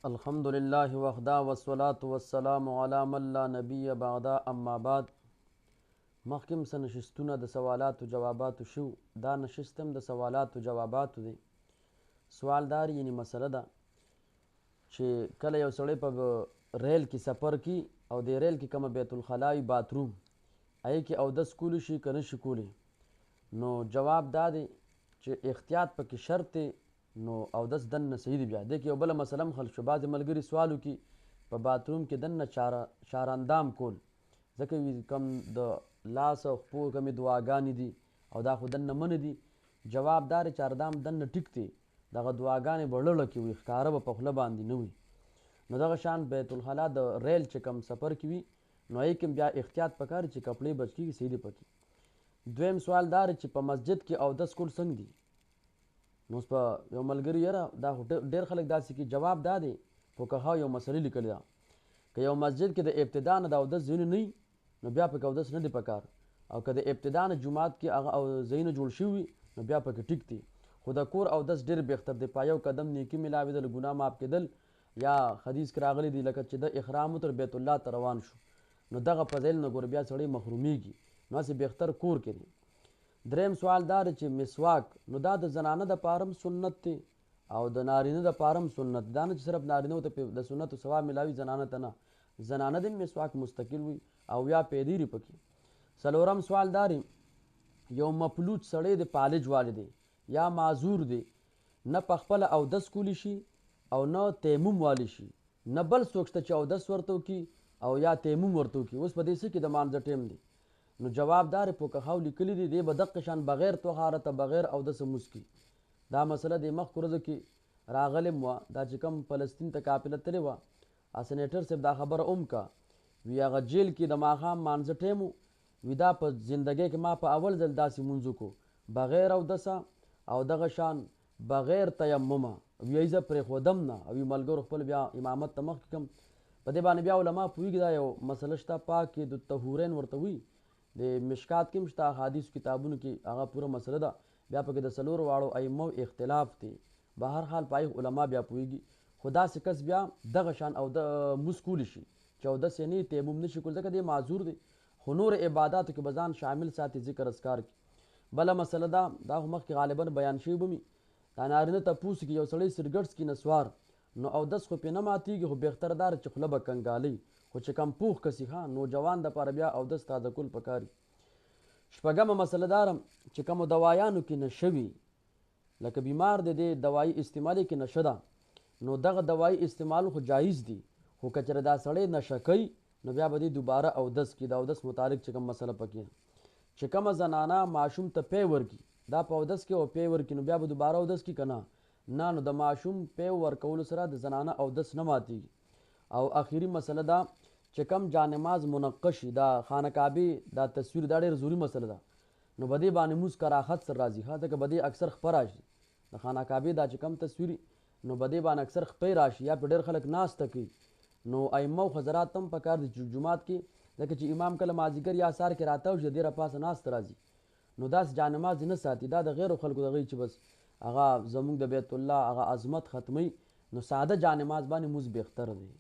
الحمد لله وحده والصلاة والسلام علی من لا نبی بعده، اما بعد. مخکې هم څه نشستونه د سوالاتو جواباتو شو، دا نشست هم د سوالاتو جواباتو دی. سوال دار یعنی مسله ده چې کله یو سړی په ریل کې سفر کی او د ریل کې کومه بیت الخلا وي، باتروم، هغې کې اودس کولی شي که نه شي کولی؟ نو جواب دا دی چې احتیاط پکې شرط دی، نو اودس دننه صحیح دی. بیا دې کې یو بله مسله هم حل شوه. بعضې ملګري سوال وکړي په باتروم کې دننه چاراندام کول، ځکه وي کم د لاس او خپو کمې دعاګانې دي او دا خو دننه منع دي. جواب دا دی چاردام دننه ټیک دی، دغه دعاګانې به ړړه کې وي، ښکاره به په خوله باندې نه وي. نو دغه شان بیت الخلا د ریل چې کم سفر کې وي، نو هغې کې بیا احتیاط پکار چې کپړې بچ کېږي، صحیح دی پکې. دویم سوال دا دی چې په مسجد کې اودس کول څنګه دي؟ نو اوس په یو ملګري یاره دا خو ډېر خلک داسې کوي. جواب دا دی، فقهاو یو مسله لیکلې ده، که یو مسجد کې د ابتدا نه د اودس ځایونه نه وي، نو بیا پکې اودس نه دی پکار، او که د ابتدا نه جومات کې هغه او ځایونه جوړ شوي وي، نو بیا پکې ټیک دی. خو د کور اودس ډېر بهتر دی، په یو قدم نیکي ملاوېدل، ګناه معاف کېدل، یا حدیث کې راغلي دي لکه چې د احرام وتړ بیت الله ته روان شو، نو دغه فضایل نه ګوره بیا سړی محرومیږي، نو هسې بهتر کور کې دی. دریم سوال دا دی چې مسواک، نو دا د زنانه د پاره هم سنت دی او د نارینه د پاره هم سنت دی. دا نه چې صرف نارینه ته د سنتو ثواب ملاوي، زنانه ته نه، زنانه د مسواک مستقل وي او یا پیدېري پکې. څلورم سوال دا دی، یو مفلوج سړی دی، پالج والی دی یا معذور دی، نه په خپله اودس کولی شي او نه تیمم والی شي، نه بل څوک شته چې اودس ورته وکړي او یا تیمم ورته وکړي، اوس په دې څه کې د مانځه ټیم دی؟ نو جواب دار فقهاو لیکلي دي، دی به دقه شان بغیر طهارته بغیر اودسه مونځ کړي. دا مسله د مخکو ورځو کې راغلې وه، دا چې کوم فلسطین ته قافله تللې وه، سنیټر صاحب دا خبره هم کا وی، هغه جیل کې د ماښام مانځه ټیم و، وی دا په زندګۍ کې ما په اول ځل داسې مونځ وکړو بغیر اودسه او دغه شان بغیر تیممه، وی زه پرېښودم نه، او وی ملګرو خپل بیا امامت ته مخکې کړم. په دې باندې بیا علما پوهېږي، دا یو مسله شته پاک کې د طهورین ورته وي، د مشکات کې هم شته، احادیث کتابونو کې هغه پوره مسله ده. بیا پکې د څلورو واړو ائمو اختلاف دی، به هر حال پای علما بیا پوهېږي. خو داسې کس بیا دغه شان او د مونځ کولی شي چې اودس یې نه وي، تیمم نه شي کولی، ځکه دی معذور دی، خو نور عباداتو کې به ځان شامل ساتي، ذکر اذکار کې. بله مسله ده، دا خو مخکې غالبا بیان شوي به مي، دا نارینه تپوس کې یو سړی سرګټ څکي نسوار، نو اودس خو پرې نه ماتېږي، خو بهتر دا ده چې خوله به کنګالوي، خو چې کم پوخ کس وي، ښه نوجوان دپاره بیا اودس تازه کول پکار وي. شپږمه مسله دا ده چې کومو دوایانو کې نشه وي، لکه بیمار دی، دې دوایي استعمالي کې نشه ده، نو دغه دوایي استعمال خو جایز دي، خو که چېرې دا سړی نشه کوي، نو بیا به دې دوباره اودس کړي. د اودس متعلق چې کوم مسله پکې ده، چې کومه زنانه ماشوم ته پی ورکړي، دا په اودس کې او پی ورکړي، نو بیا به دوباره اودس کړي که نه؟ نه، نو د ماشوم پی ورکولو سره د زنانه اودس نه ماتېږي. او اخري مسله ده چې کوم جانماز منقش شي، دا خانه کعبې دا تصویر، دا ډېر ضروري مسله ده، نو په دې باندې مونځ کراهت سره راځي، ښه ځکه په دې اکثر خپه راشي، د خانه کعبې دا چې کوم تصویر، نو په دې باندې اکثر خپې راشي یا په ډېر خلک ناسته کوي. نو ائمه او حضرات هم پکار دي چې جومات کې، ځکه چې امام کله مازدیګر یا سهار کې راتاو شي، د دې راپاسه ناسته راځي، نو داسې جانماز دې نه ساتي، دا د غیرو خلکو دغه چې بس هغه زموږ د بیت الله هغه عظمت ختموي، نو ساده جانماز باندې مونځ بهتر دی.